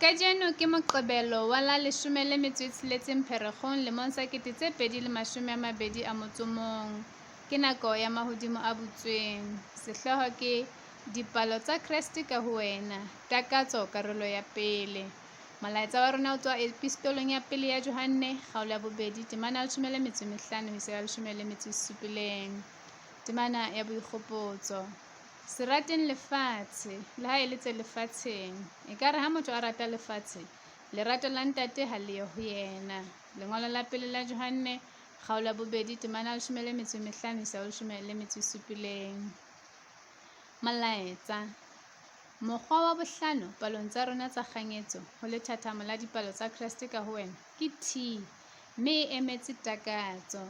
Kajeno ke Moqebelo wa la 16 Pherekgong lemong sa 2021. Ke nako ya mahodimo a butsweng. Sehlooho ke Dipalo tsa Kreste ka ho wena, Takatso karolo ya pele. Molaetsa wa rona o tswa Epistolong ya pele ya Johanne, kgaolo ya bobedi, temana ya 15 ho isa ya 17. Temana ya boikgopotso. Se rateng lefatshe, le ha e le tse lefatsheng. Ekare ha motho a rata lefatshe, lerato la Ntate ha le yo ho yena. Lengolo la pele la Johanne, kgaolo ya bobedi, temana ya 15 ho isa ho 17. Molaetsa. Mokgwa wa bohlano palong tsa rona tsa kganyetso ho lethathamo la dipalo tsa Kreste ka ho wena ke T, mme e emetse takatso.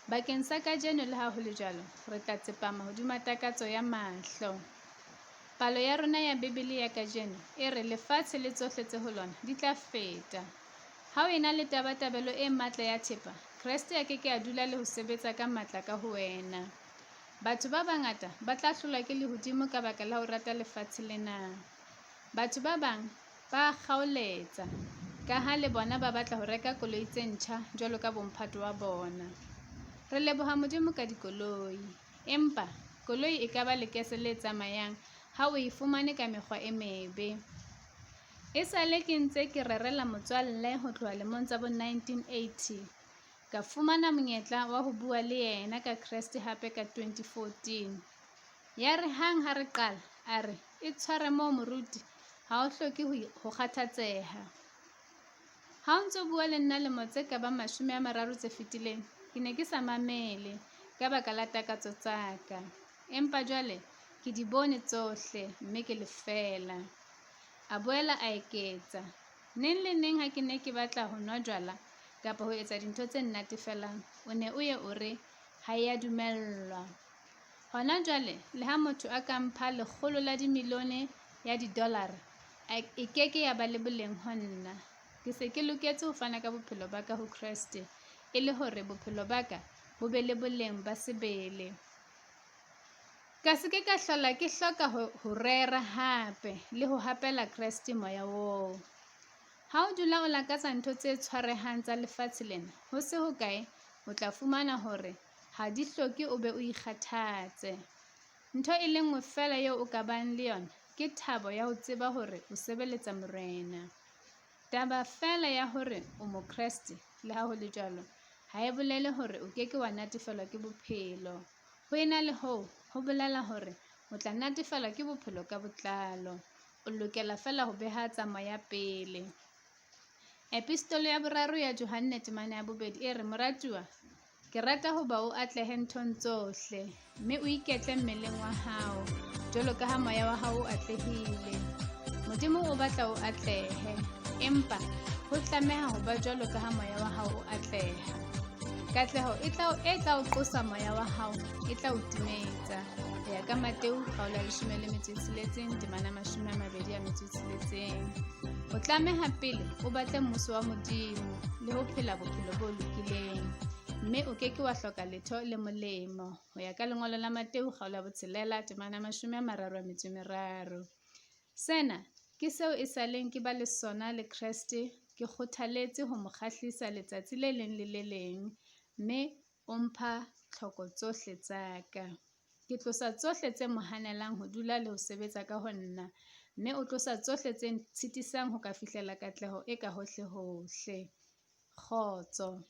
Bakeng sa kajeno le ha ho le jwalo, re tla tsepama hodima takatso ya mahlo. Palo ya rona ya Bibele ya kajeno e re lefatshe le tsohle tse ho lona di tla feta. Ha o ena le tabatabelo e matla ya thepa, Kreste a ke ke a dula le ho sebetsa ka matla ka ho wena. Batho ba bangata ba tla hlolwa ke lehodimo ka baka la ho rata lefatshe lena. Batho ba bang ba a kgaoletsa, kaha le bona ba batla ho reka koloi tse ntjha jwalo ka bomphato wa bona. Re leboha Modimo ka dikoloi. Empa koloi e ka ba lekese le tsamayang ha o e fumane ka mekgwa e mebe. Esale ke ntse ke rerela motswalle ho tloha lemong tsa bo 1980. Ka fumana monyetla wa ho bua le yena ka Kreste hape ka 2014. Yare hang ha re qala, a re, E tshware moo moruti, ha o hloke ho kgathatseha. Ha o ntso bua le nna lemo tse ka bang 30 tse fetileng, ke ne ke sa mamele, ka baka la takatso tsa ka. Empa jwale ke di bone tsohle, mme ke lefeela. A boela a eketsa, Neng le neng ha ke ne ke batla ho nwa jwala kapa ho etsa dintho tse nnatefelang, o ne o ye o re, Ha e a dumellwa. Hona jwale le ha motho a ka mpha lekgolo la dimilione ya didolara, e ke ke ya ba le boleng ho nna. Ke se ke loketse ho fana ka bophelo ba ka ho Kreste e le hore bophelo ba ka bo be le boleng ba sebele. Ka se ke ka hlola ke hloka ho, ho rera hape le ho hapela Kreste moya oo. Ha o dula o lakatsa ntho tse tshwarehang tsa lefatshe lena, ho se hokae o tla fumana hore ha di hloke o be o ikgathatse. Ntho e le nngwe feela eo o ka bang le yona ke thabo ya ho tseba hore o sebeletsa Morena. Taba feela ya hore o Mokreste, le ha ho le jwalo, ha e bolele hore o ke ke wa natefelwa ke bophelo. Ho ena le hoo, ho bolela hore o tla natefelwa ke bophelo ka botlalo. O lokela feela ho beha tsa moya pele. Epistole ya boraro ya Johanne temana ya bobedi e re, Moratuwa, ke rata hoba o atlehe nthong tsohle, mme o iketle mmeleng wa hao, jwalo ka ha moya wa hao o atlehile. Modimo o batla o atlehe, empa ho tlameha ho ba jwalo ka ha moya wa hao o atleha. Katleho e tla e tla o qosa moya wa hao, e tla o timetsa. Ho ya ka Mateu kgaolo ya 16 temana 26. O tlameha pele o batle mmuso wa Modimo le ho phela bophelo bo lokileng, mme o ke ke wa hloka letho le molemo. Ho ya ka lengolo la Mateu kgaolo ya botshelela temana 33. Sena ke seo e sa leng ke ba le sona le Kreste, ke kgothaletse ho mo kgahlisa letsatsi le leng le le leng, mme o mpha tlhoko tsohle tsa ka. Ke tlosa tsohle tse mo hanelang ho dula le ho sebetsa ka ho nna, mme o tlosa tsohle tse ntshitisang ho ka fihlela katleho e ka hohlehohle. Kgotso.